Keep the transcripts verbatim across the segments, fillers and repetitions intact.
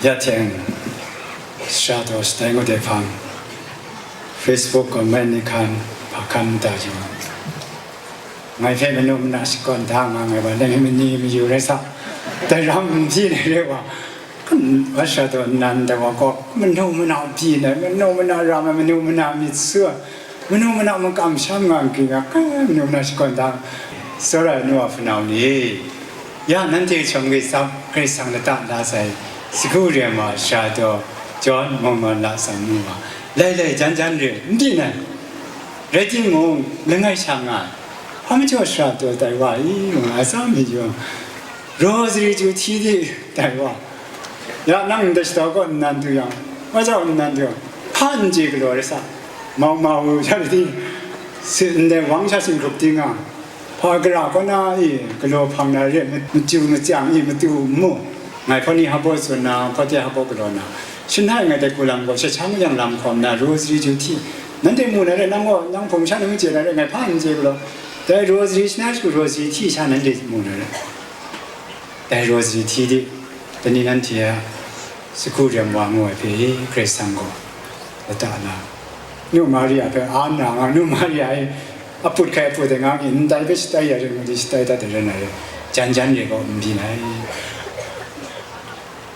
Ya hte, sara daw shatai ngut ai hpang, Facebook comment ni hkan, hpa hkan mada yu. Ngai hpe manu mana shakawn da nga ngai wa, ngai mani mayu rai sa, dai ram n byin ai re wa, kan wa sara daw nnan dai wa gaw, manu mana byin ai, manu mana ram ai, manu mana myit su ai, manu mana makam sham nga n ging ai, kai manu mana shakawn da. Tsawra ai nu wa hpunau ni, ya nanhte chyawm gay tsap, Karai Kasang lata la sai, sagu rem wa sara daw, John Mawngman la tsang mu wa, lai lai jan jan re, n byin ai. Rai timung, langai sha nga ai. Hpa majaw sara daw dai wa i, nga ai tsam mi yung, rosary ju hti di dai wa. Ya nang ndai shadau kaw nnan du yang, wa jau nnan du yang, hpa n chye galaw rai sa, mau mau sha di, si ndai wang sha singrup di nga, hpa gara kaw na i galaw hpang na re, matu matsang i matu n mu, ngai hpaw ni hpa baw tsun na, hpaw te hpa baw galaw na, shanhte ngai dai kulang gaw shahshang yang lam hkawm na, rosary ju hti, nanhte mu na re, nang gaw nang hpung sha nang chye na re, ngai hpa n chye galaw, dai rosary shana shagu rosary hti sha nanhte mu na re. Dai rosary hti di, dai ni nanhte a sagu rem wa ngu ai hpe, Karai Kasang gaw lata la. Nu Maria hpe a nna nga, nu Maria e a put hkai a put ai nga ngi, ndai hpe shatai ya ring ngu di shatai dat ai rai na re, jan jan re gaw n byin ai.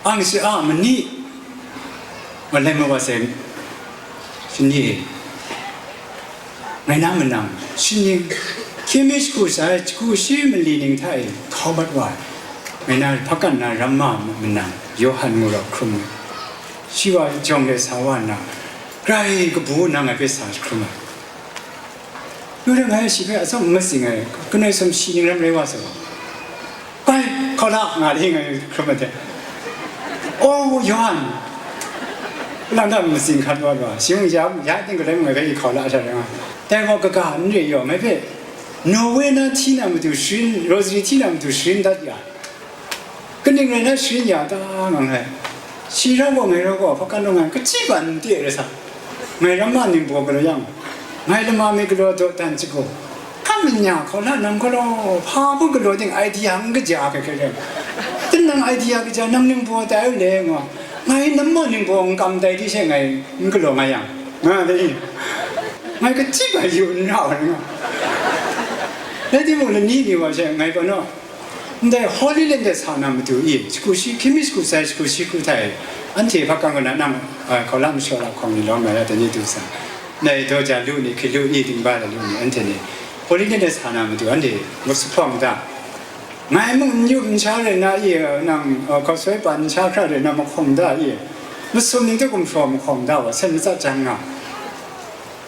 Ang shi a mani, malai mawa sai, shani e, ngai na manang, shining, hkye mi shagu sai, shagu shi mali ning hta e, hkau mat wa ai, ngai na hpakan na ramma manang, Yawhan ngu rau hkrum ai. Shi wa jawng le sa wa nna, grai kabu nna ngai hpe sa jahkrum ai. Yu de ngai shi hpe atsawm n matsing ai, kanoi sumshi ning ram rai wa sa, bai, hkau la, nga li ngai hkrum ai hte, o, Yawhan, lang da matsing hkat wa lu ai, shi mung ya, ya ting galoi mung ngai hpe i hkau la sha rai nga, dai gaw kaga n re yaw, ngai hpe Norway na hti na matu sharin, rosary hti na matu sharin dat ya, kaning rai na sharin ya ta, nga ngai. Shi rau gaw, ngai rau gaw, hpakan rau ngai, kaji ban n te rai sa. Ngai ramma ningbaw galaw yang, ngai lama mi galaw dawdan jagaw, hkan manya hkau la, nang galaw, hpa bu galaw ting idea n kaja hkrai hkrai rai. Tinang idea kaja, nang ningbaw tai u le, nga. Ngai namma ningbaw n kam tai di she ngai n galaw nga yang, nga dai. Ngai kaji ban yu n ra ai nga. Rai timung, lani ni wa she ngai gaw naw, ndai Holy Land de sa na matu i, shagu shi, hkying mi shagu sai, shagu shi hku hta e, anhte hpa kang kaw na nang, a, hkau la mashaw la hkawng ni lawm na ya, dai ni du sa, ndai daw ja lu ni, hkri lu i, dingba da lu ni, anhte ni Holy Land de sa na matu, anhte ngut sa hpawng da. Ngai mung n yup n sha rai na i, nang, a, hkawsoi pan n sha hkra rai na mahkawng da i, masum ning hte gumhpraw mahkawng da wa, sen matsat jang nga.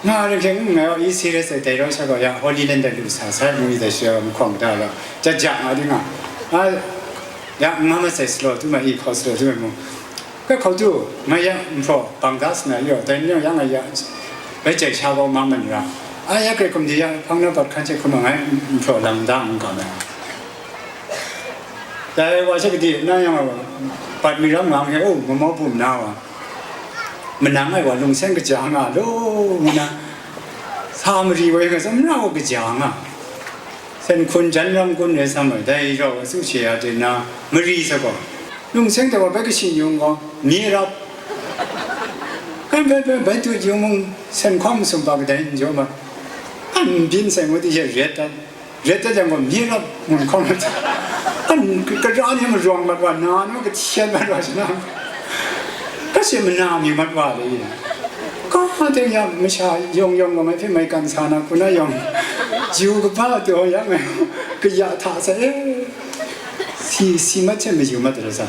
Nga ring hkyeng n ngai gaw, i serious ai dai rau sha gaw, ya Holy Land de lu sa sai, ngu i dai shi gaw mahkawng da la, ja ja nga di nga. A, ya n nga masai, slow tu ma i, hkaw slow tu ma mu. Kai hkau tu, ngai ya nhpraw bang da sa na yaw, dai ni yaw ya ngai ya, bai jai sha gaw ma man ra. A ya grai hkum di ya, hpang na bat hkan hte hkum ma ngai nhpraw lang da n ga ma. Dai wa she gadi na yang, bat mi ram nga hpe, o, mamau bum na wa, manang ai wa lung seng kaja nga law, ngu na, sa mari woi nga, tsun ra wa kaja nga. Sen hkun jan ram kun re sa ma, dai rau a su she ya de na, mari sa gaw, lung seng de wa bai kashi yung gaw, mi rap. Kan bai, bai, bai tu yung mung, sen hkawm masum pa kadai n jaw ma. Kan n byin sai ngu di she ret dat. Ret dat jang gaw, mi rap ngun hkawm mat, an kara ni marawng mat wa, na nu kahten mat wa, shi na, ka she mana mi mat wa le, ka de ya masha yawng yawng gaw, ngai hpe maikan sa na, hku na yawng, yu kaba taw ya ngai, kaya hta sa, e, si, si mat hte mayu mat de sa,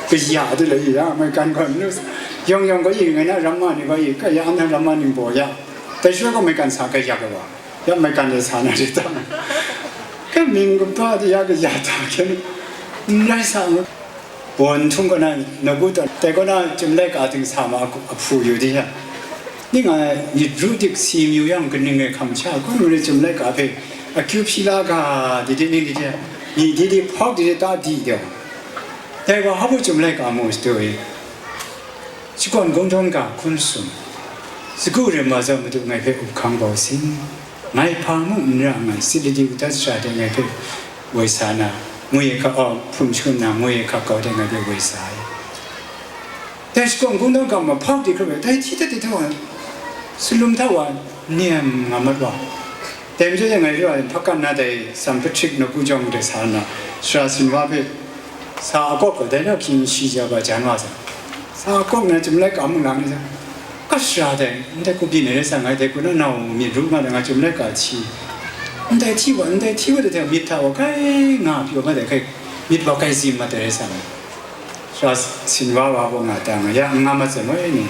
kaya de le, ya maikan gaw, yawng yawng gaw, i ngai na ramma ni gaw, i kaya na ramma ni baw ya, dai sha gaw maikan sa kaya gaw wa. Ya maikan de sa na re ta? Ka mying kaba de ya kaya ta hkyen n rai sa ngu. Bawn htung kaw na, nagu tawn, dai kaw na, Chyum laika ting sa ma a hpu yu di ya. Ning a myit ru dik si myu yang, kaning e hkam sha, kun mare Chyum laika hpe akyu hpyi la ga, di di ning di di, myi di di, hpawk di di, ta di de. Dai wa hpa bu Chyum laika mu shadu e. Shakawn kungdawn ga hkun sum, sagu rem wa zawn Madu ngai hpe up hkang bau sin. Ngai hpa mung n ra nngai, sit ladi udat sara de ngai hpe woi sa na, ngwi hkak, aw, hpum shun na, ngwi hkak kau de ngai hpe woi sa ai. Dai shakawn kungdawn ga ma hpawk di hkrup ai, dai hti dat di hta wa, salum hta wa, nem nga mat wa. Dai majaw dai ngai rai wa, hpakan na dai San Patrick nawku jawng de sa nna, sara sinwa hpe, sa akawk gaw dai naw hkying shi ja ba jan wa sa. Sa akawk na chyum laika mung lang ni sa, ka sara dai, ndai ku byin ai rai sa, ngai dai ku na nau myit ru nga dai, nga chyum laika hti. Ndai hti wa, ndai hti wa dai hte myit hta wa, kai nga pyaw ma dai, kai myit wa kai zim ma dai rai sa. Sara sinwa wa gaw nga ta nga, ya n nga mat sai moi ni.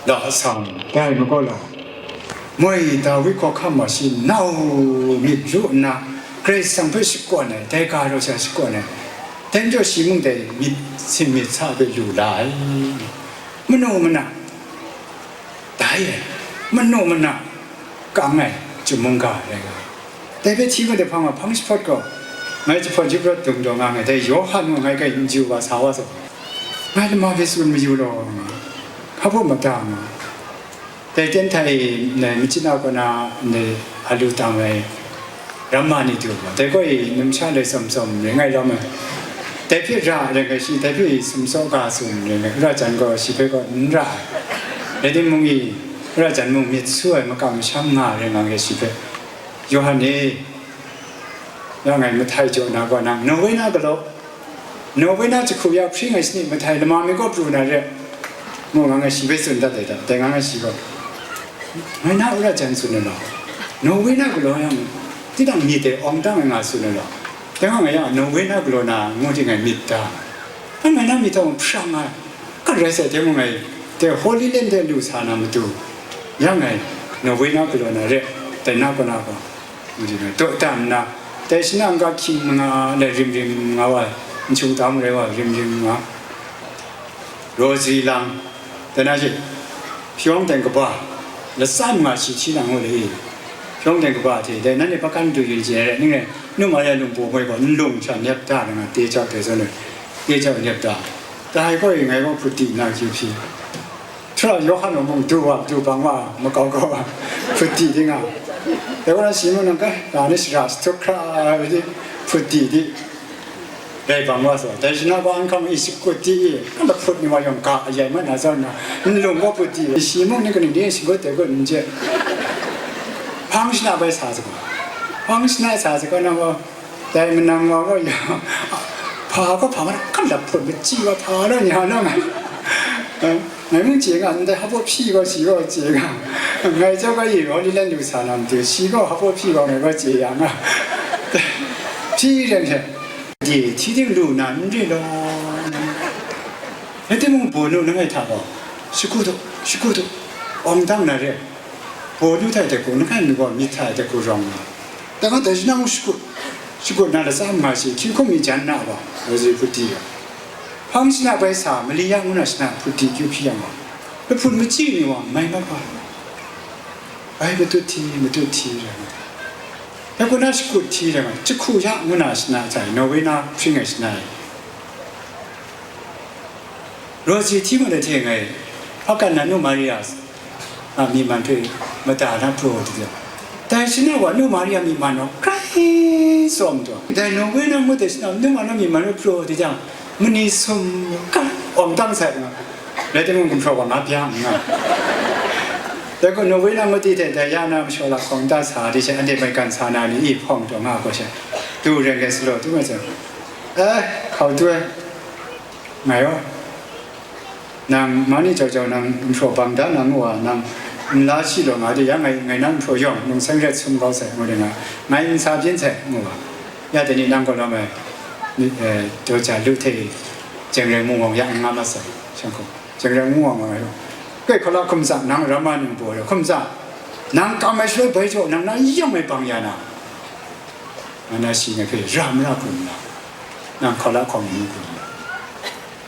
Law sang, dai magaw la, moi Dawi hkawhkam wa shi nau myit ru nna, Karai Kasang hpe shakawn ai, dai ga raw sha shakawn ai, dai majaw shi mung dai myit sin myit sa hpe lu la ai. Manu mana, dai ai, manu mana, kang ai, chyum mungga rai nga ai. Dai hpe hti mat ai hpang wa, hpang jahpawt gaw, ngai jahpawt jahpawt dung daw nga ai, dai Yawhan mung ngai kai n ju wa sa wa sai. Ngai lama hpe tsun mayu law, hpa baw mada nga. Dai ten hta e, ndai Myitkyina kaw na, ndai a lu tang ai ramma ni du gaw, dai gaw e numsha lai tsawm tsawm rai ngai lawm ai. Dai hpe ra rai ngai shi, dai hpe sumsaw ga tsun rai ngai, wora jan gaw shi hpe gaw n ra ai. Rai timung e, wora jan mung myit su ai makam masham nga rai nga ngai shi hpe, Yawhan e, ya ngai mahtai jaw na gaw nang, Norway na galaw, Norway na jahku ya hpring ai shani mahtai lama mi gaw pru na re, ngu nga ngai shi hpe tsun dat ai hta, dai nga ngai shi gaw, ngai na wora jan tsun ai law, Norway na galaw yang, tinang myit dai awng dang ai nga tsun ai law, dai nga ngai ya Norway na galaw na ngu di ngai myit da, a ngai na myit hta mung hprang ai, ka rai sai, dai mung ngai, dai Holy Land de lu sa na matu, ya ngai Norway na galaw na re, dai na kaw na gaw, Daw tam nna, dai shana n-ga hkying manga lai rim rim nga wa, n htung tam rai wa, rim rim nga, Rosary lang, dai na she, hpyawng deng kaba, latsa manga shi hti na ngu le, hpyawng deng kaba hte, dai nanhte hpakan du yu chye ai, ning e, Nu Maria lungbaw moi gaw, n lung sha nep da, nga, te jau dai zawn e, te jau nep da, dai gaw e, ngai gaw hput di nna kyu hpyi. Hkra Yawhan mung du wa, du bang wa, makau kau wa, hput di di nga. Dai wa na shi mung nang kai, ga ni shara shatup hkra ai di, hput di di, rai bang wa sa. Dai shana gaw an hkang e shakut di i, kan lahput ni wa yawng ga ayai mat na zawn na, nlung gaw hput di, shi mung ni kaning di shakut dai gut n je. Hpang shana bai sa saga, hpang shana sa saga na gaw, dai manang wa gaw ya, hpa gaw hpa mara kan lahput machyi wa hpa law nya law ngai, ngai mung chye nga, ndai hpa baw hpyi gaw shi gaw chye nga, ngai chyawm gaw yi gaw li lan lu sa na matu, shi gaw hpa baw hpyi gaw ngai gaw chye ya nga, hpyi ren hte, de hti ting lu na n re law, rai timung, baw nu langai hta gaw, shakut u, shakut u, awng dang na re, baw nu hta de gaw, langai mi gaw myit hta de gaw rawng nga. Dai gaw dai shana mung shakut, shakut na latsa manga shi, hkying hkum mi jan na wa, Rosary hput di ga. Hpang shana bai sa, Maria ngu na shana hput di kyu hpyi yang wa, lahput machyi ni wa, mai mat wa. Bai matut hti, matut hti rai nga. Dai gaw na shakut hti rai nga, jahku ya ngu na shana hta e, Norway na hpring ai shana e. Rosary hti mat ai hte ngai, hpakan na Nu Maria a myi man hpe mada na pru di jang, dai shana wa Nu Maria myi man gaw grai tsawm taw, dai Norway na ngut ai shana Nu Maria myi man hpe pru di jang, mani sum kan awng dang sai nga, rai timung, gumhpraw wa nga bya nga. Dai gaw Norway na ngut di hte dai ya na mashaw la hkawng da sa di she, anhte maigan sa na ni e hpawng taw nga gaw she, du ren gai salo, du nga jang, eh, hkau du ai, ngai gaw, nang ma ni jau jau nang gumhpraw bang da na ngu wa, nang nla shi law nga de, ya ngai, ngai nang gumhpraw yawng nung seng ret sum kau sai ngu de nga, ngai n sa byin sai ngu wa, ya dai ni nang gaw lawm ai, ni, eh, daw ja lu hte e, Jeng Rai Mung Wang ya n nga mat sai, shang hkum, Jeng Rai Mung Wang wa ngai gaw, kai hkawla hkum tsang, nang ramma ningbaw e hkum tsang, nang kam ai shaloi bai jaw, nang na yawng ai bang ya na, nga na shi ngai hpe ra mara hkum nna, nang hkawla hkawng n hkum nna,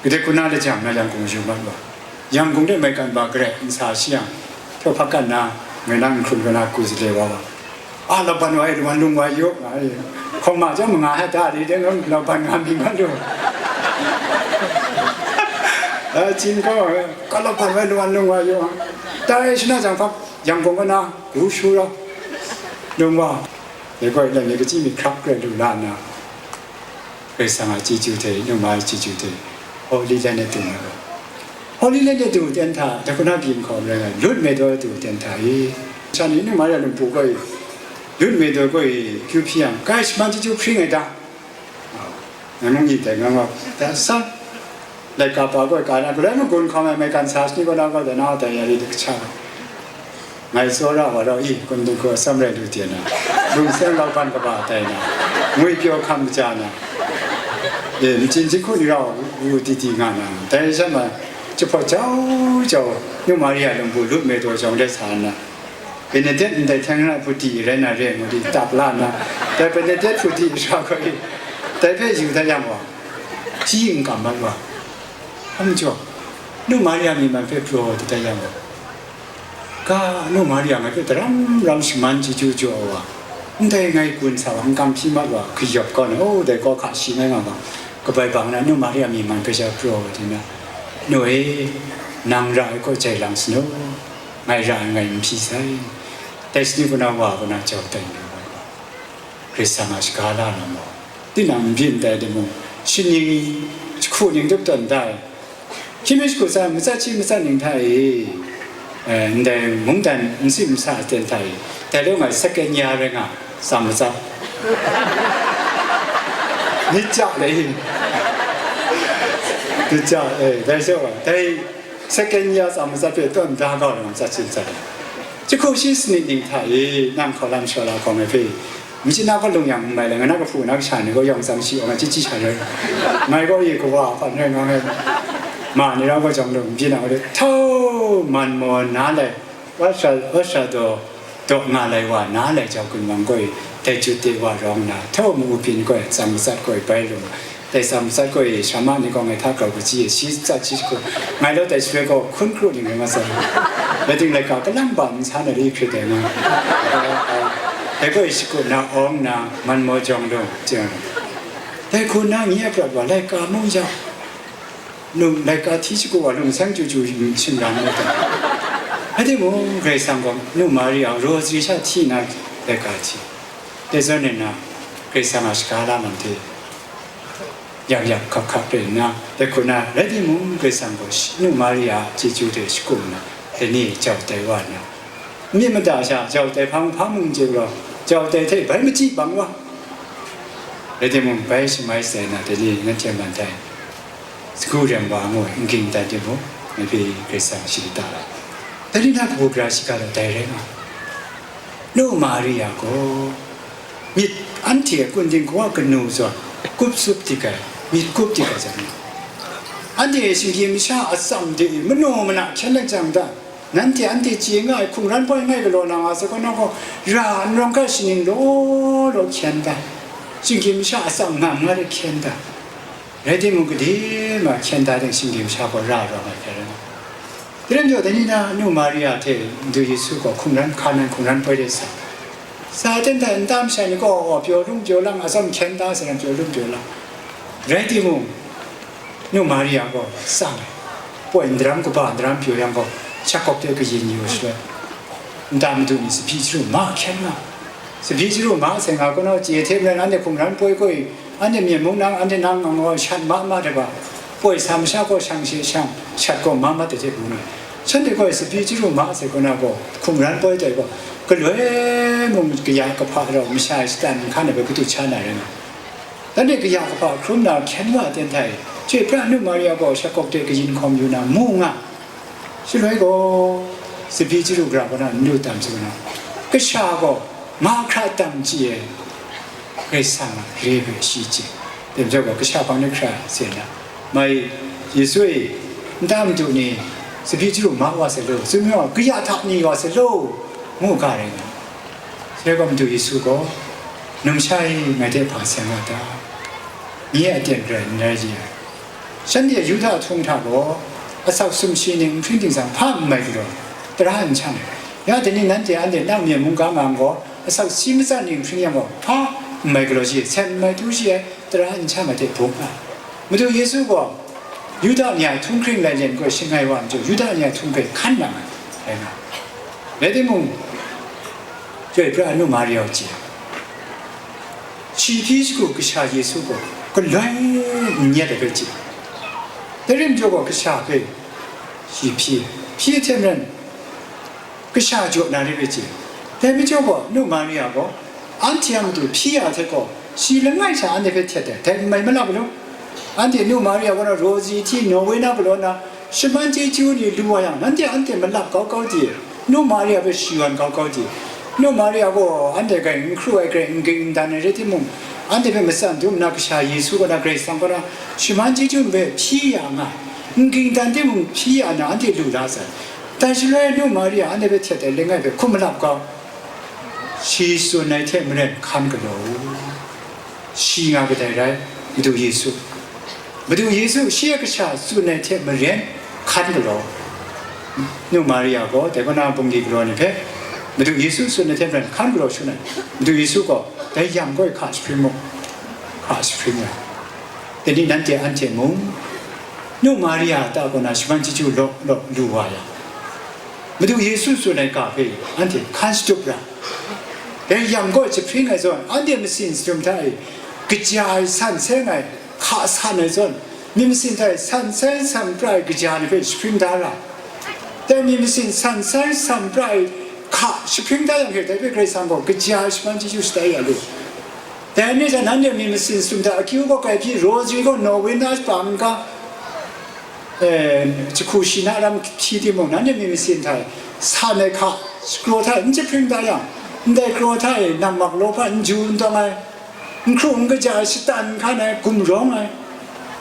Gade kuna lajang na Yangon yu mat wa. Yangon de maigan ba garai n sa shi yang, htaw hpakan na, ngai na n hkrun kau na ku zale wa wa. A, laban wa e, laban lung wa yu, nga e. Hkawng ma chyawm manga hta da di de, laban nga mi mat lu. A, chin kau, ka laban wa e, laban lung wa yu. Dai shana jang hpa, Yangon kaw na, gu shu ra, lung wa. Dai gaw, lai mi kachyi mi hkrap garai lu la nna, Karai Kasang a chyeju hte, Nu Ma a chyeju hte, Holy Land e tung ai gaw, Holy Land de du ten hta, Dakuna byin hkawm rai nga, Lut me daw du ten hta i. Sha ni nu Maria Lumpu gaw i, Lut me daw gaw i, kyu hpyi yang, kai shaman chyeju hpring ai da. Ngai mung yin dai nga nga, da san. Laika pa gaw i, ka na, galoi magun hkawm ai, mai kan sa shani gaw na gaw, da na, da ya ri, da cha. Ngai tsawra wa rau i, kun dung hku atsam rai lu ten na, lung seng lau ban kaba tai na, ngwi pyaw hkam kaja na, e, machyin jahku ni rau wu ti ti nga na, dai sha ma, jahpawt jau jau, nu Maria Lumpu Lut me daw jawng de sa nna, Benedict ndai hten rai hputi rai na re ngu di tap la nna, dai Benedict hputi sha gaw i, dai hpe yu dat yang gaw, shi n kam mat wa, hpa majaw, nu Maria myi man hpe praw dat yang gaw, Ka, nu Maria ngai hpe daram ram shaman chyeju jaw ai wa, ndai ngai gun sa wa, n kam hpyi mat wa, kayawp kau na, o, dai kaw hka shi ngai nga ma, kabai bang na, nu Maria myi man hpe sha praw wa di na, nu e, nang ra ai kaw jai lang sanu, ngai ra ai ngai n hpyi sai, dai shani kaw na wa kaw na jau tai lu ai wa, Karai Kasang a shaga la na maw? Tinang n byin dai timung, shaning, jahku ning tup tawn da ai, hkying mi jahku tsa, matsat shi matsat ning hta e, eh, ndai mungdan nsi nsa aten hta e, dai lung ai second year rai nga, tsa matsat. Myit ja le i. Myit ja, eh, dai zaw, dai second year tsa matsat hpe tawn da kau lam matsat shi matsat. Jahku shi sanit ning hta e, nang hkau lam shaw la hkawng ai hpe, Machyin na gaw lung yang n mai le, ngai na kahpu na kasha ni gaw yawng tsang shi awng ai chyi chyi sha rai. Ngai gaw ye kawa hpan rai nga ngai, ma ni rau gaw jawng lung n byin na gaw, htau man maw na lai, wa sha, wa sha daw, daw nga lai wa na lai jau kun mang gaw, dai jut de wa rawng na, htau mu u byin gaw, tsang matsat gaw, bai lung. Dai tsa matsat gaw e, sha ma ni gaw ngai hta grau kaji e, shi tsat shi jahku, ngai law dai shaloi gaw hkun kru ning rai nga sai. Rai ting, laika kalang ba n sa na ri hkrit ai nga. Dai gaw e, shakut na, awng na, man maw jawng lung, jeng. Dai hku na ngi a prat wa, laika mung jau. Num, laika hti shagu wa, lung seng chyu chyu shingran mu ai. Rai timung, Karai Kasang gaw, nu Maria, rosary sha hti na, laika hti. Dai zawn e na, Karai Kasang a shaga la lam hte, yak yak hkap hkap rai nna, dai hku na rai timung, Karai Kasang gaw shi-, nu Maria a chyeju hte shakum nna, dai ni jau tai wa nna, myit mada sha jau tai hpang hpa mung chye galaw, jau tai hte bai machyi bang wa. Rai timung, bai shamai sai nna, dai ni nanhte man tai, sagu rem wa ngu ai, n ging dan timung, ngai hpe Karai Kasang shadi da ai. Dai ni na kabu gara shiga law, dai rai nga ai. Nu Maria gaw, myit anhte a kun dinghku a kanu zawn, kup tsup dik ai, myit kup dik ai zawn, anhte shinggyim masha atsam de e manu mana hkyen lajang da, nanhte anhte chye nga ai hkungran poi ngai galaw na nga sai kaw na gaw, ra nrawng hka shaning law law hkyen da, shinggyim masha atsam ngam nga de hkyen da, rai timung, gade ma hkyen da ding shinggyim masha gaw ra rawng ai hpe rai nga. Dai lam jaw, dai ni na nu Maria hte Madu Yesu gaw hkungran, hka nan hkungran poi de sa. Sa ten hta nta masha ni gaw, pyaw lung pyaw lang, atsam hkyen da sai na pyaw lung pyaw lang. Rai timung, nu Maria gaw tsang ai. Poi ndaram kaba ndaram pyaw yang gaw, shakawp de kayin yu shaloi, nta madu ni tsabyi chyaru ma hkyen nga. Tsabyi chyaru ma sai nga, kaw na chye hte maren anhte hkungran poi gaw, anhte myen mung nang, anhte nang ngang gaw shat ma ma de ga, poi sa masha gaw shang she shang, shat gaw ma mat de hte bung ai. Shanhte gaw tsabyi chyaru ma sai kaw na gaw, hkungran poi tai gaw, galoi mung kaya kahpa rau masha shatan nhkan ai bai kadu sha na rai nga. Anhte kaya kahpa hkrum na hkyen wa ten hta e, chyoi pra nu Maria gaw shakawp de kayin hkawm yu na mu nga. Shaloi gaw, tsabyi chyaru gara kaw na n lu tam sai kaw na, kasha gaw mahkra tam chye ai, Karai Kasang a re hpe shi chye. Dai majaw gaw, kasha hpang de hkra sai na, mai, Yesu e, nta madu ni, tsabyi chyaru ma wa sai law, tsun mayu a, kaya hta ni wa sai law, ngu ga rai nga. Shaloi gaw, Madu Yesu gaw, Numsha e, ngai hte hpa seng nga ta? Nye a aten rai n rai ye ai. Shanhte Yuda htung hta gaw, asak sumshi ning nhpring dingzang hpa n mai galaw, tara n shang ai. Ya dai ni nanhte anhte nang myen mungga nga gaw, asak si matsat ning nhpring yang gaw, hpa n mai galaw shi, sen n mai htu shi ai, tara n shang ai hte bung ai. Madu Yesu gaw, Yuda ni a htunghking lailyen gaw shangai wa majaw, Yuda ni a htung hpe hkan nang ai, rai nga. Rai timung, Chyoi pra nu Maria gaw chye, shi hpyi shagu kasha Yesu gaw galoi n nyet ai hpe chye. Dai rim jaw gaw kasha hpe Shi hpyi, hpyi hte maren, kasha jaw na re ai hpe chye. Dai majaw gaw, nu Maria gaw, anhte a matu hpyi ya hte gaw, shi langai sha anhte hpe htet ai, dai n mai malap ai law. Anhte nu Maria gaw na, Rosie hti Norway na galaw na, shaman chyeju ni lu wa yang, nanhte anhte malap kau kau di, nu Maria hpe shawan kau kau di, nu Maria gaw anhte hkrai n hkru ai, hkrai n ging n dan ai rai timung, anhte hpe matsan dum nna, kasha Yesu kaw na, Karai Kasang kaw na, shaman chyeju hpe hpyi ya nga, n ging dan timung hpyi ya na, anhte lu la sai. Dai shaloi nu Maria anhte hpe htet ai langai hpe hkum malap kau, shi tsun ai hte maren hkan galaw u. Shi nga kadai rai? Madu Yesu. Madu Yesu shi a kasha tsun ai hte maren hkan galaw. Nu Maria gaw dai kaw na bungli galaw ni hpe, Madu Yesu tsun ai hte maren hkan galaw shangai, Madu Yesu gaw dai yang kaw e hka jahpring mu, hka jahpring ai. Dai ni nanhte anhte mung, nu Maria ta kaw na shaman chyeju law law lu wa yang, Madu Yesu tsun ai ga hpe anhte hkan shatup ra. Dai yang kaw e jahpring ai zawn, anhte masin sadum hta e kaja ai, san seng ai, hka san ai zawn, myit masin hta e san seng san pra ai kaja ni hpe jahpring da ra. Dai myit masin san seng san pra ai hka jahpring da yang hte, dai hpe Karai Kasang gaw kaja ai shaman chyeju shatai ya lu. Dai ni hta nanhte myit masin sadum hta akyu gaw kai hpyi, Rosie gaw Norway na hpa n-ga, eh, jahku shi na ram hti timung, nanhte myit masin hta e san ai hka, kraw hta e n jahpring da yang, ndai kraw hta e nammak law hpa n ju n tawng ai, n hkru n kaja ai, shatan hkan ai, gumrawng ai,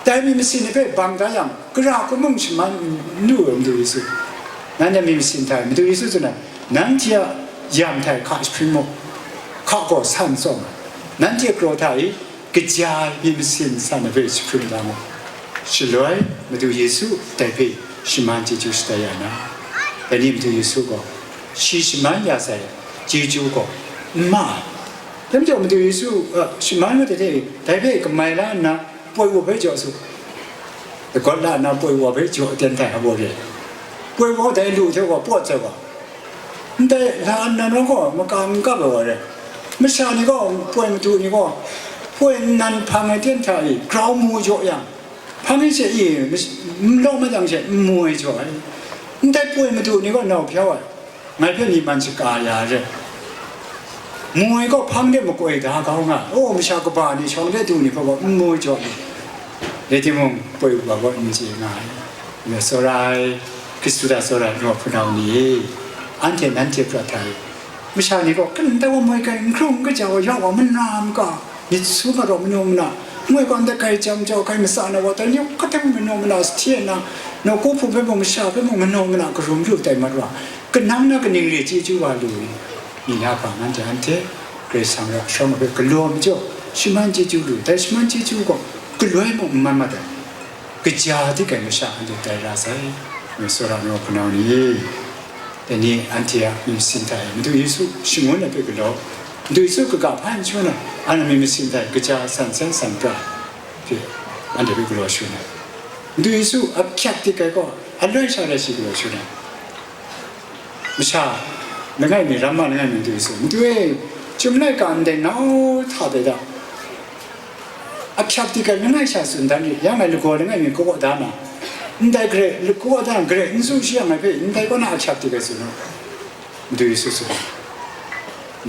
dai myit masin ni hpe bang da yang, gara hku mung shaman n lu ai Madu Yesu. Nanhte myit masin hta e Madu Yesu tsun ai, nanhte a yang hta e hka jahpring mu, hka gaw san tsawm ai, nanhte kraw hta e kaja ai myit masin san ai hpe jahpring da mu. Shaloi Madu Yesu dai hpe shaman chyeju shatai ya na, dai ni Madu Yesu gaw shi shaman ya sai chyeju gaw n ma ai. Dai majaw Madu Yesu, a, shaman wa dai hte dai hpe kamai la nna, poi wa hpe jaw su, lagawt la nna poi wa hpe jaw ten htai a baw re. Poi wa dai lu hte wa pawt sai wa. Ndai la nnan gaw makam n kap ai wa re. Masha ni gaw, poi madu ni gaw, poi nnan hpang ai ten hta e grau mu jaw yang, hpang e she i, n law mayang she n mu ai jaw ai. Ndai poi madu ni gaw nau hpyau ai. Ngai hpe ni man shaga ya re. Mu ai gaw hpang de makoi da kau nga, o, masha kaba ni shawng de du ni hpe gaw n mu jaw ai. Rai timung, poi wa gaw n chye nga ai. Ngai tsawra ai, Hkristu hta tsawra ai nu wa hpunau ni e, anhte nanhte prat hta e, masha ni gaw, kan ndai wa moi kai, n hkrung n kaja wa, ya wa mana n ga, myit su mat wa manu mana, moi gaw ndai kai jam jau kai matsa na wa, dai ni kahtang manu mana, sahte na, nawku hpung hpe mung, masha hpe mung, manu mana karum lu tai mat wa, kanang na kaning re chyeju wa lu i? Ni na hpa nanhte anhte Karai Kasang ra shawng ai hpe galaw majaw, shaman chyeju lu, dai shaman chyeju gaw galoi mung n man mat ai. Kaja dik ai masha anhte tai ra sai, ngai tsawra ai wa hpunau ni. Dai ni anhte a myit masin hta e Madu Yesu shangun ai hpe galaw, Madu Yesu kaga hpa n shangun ai, anhte myit masin hta e kaja san seng san pra hte anhte hpe galaw shangun ai. Madu Yesu a hkyap dik ai gaw, aloi sha rai shi galaw shangun ai. Masha langai mi, ramma langai mi Madu Yesu, Madu e, chyum laika ndai nau hta dai da. Ahkyep di kai langai sha tsun dan rit yang, ngai lagaw langai mi kaw da na, ndai gare lagaw da, gare n tsun shi yang, ngai hpe ndai kaw na ahkyep di kai tsun u, Madu Yesu tsun.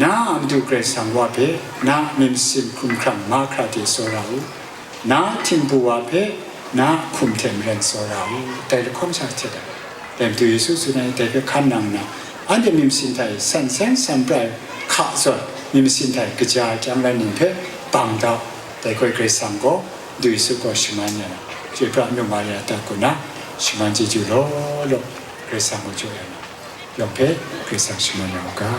Na a Madu Karai Kasang wa hpe na myit masin hkum hkrang mahkra de tsawra u, na htingbu wa hpe na hkum hte maren tsawra u, dai lahkawng sha hte da. Dai Madu Yesu tsun ai dai hpe hkan nang nna, anhte myit masin hta e san seng san pra ai hka zawn, myit masin hta e kaja ai kyang rai ning hpe bang da u. Dai hkoi Karai Kasang gaw, Madu Yesu gaw shaman ya na, chyoi pra nu Maria ta kaw na, shaman chyeju law law, Karai Kasang gaw jaw ya na, yawng hpe Karai Kasang shaman ya u ga.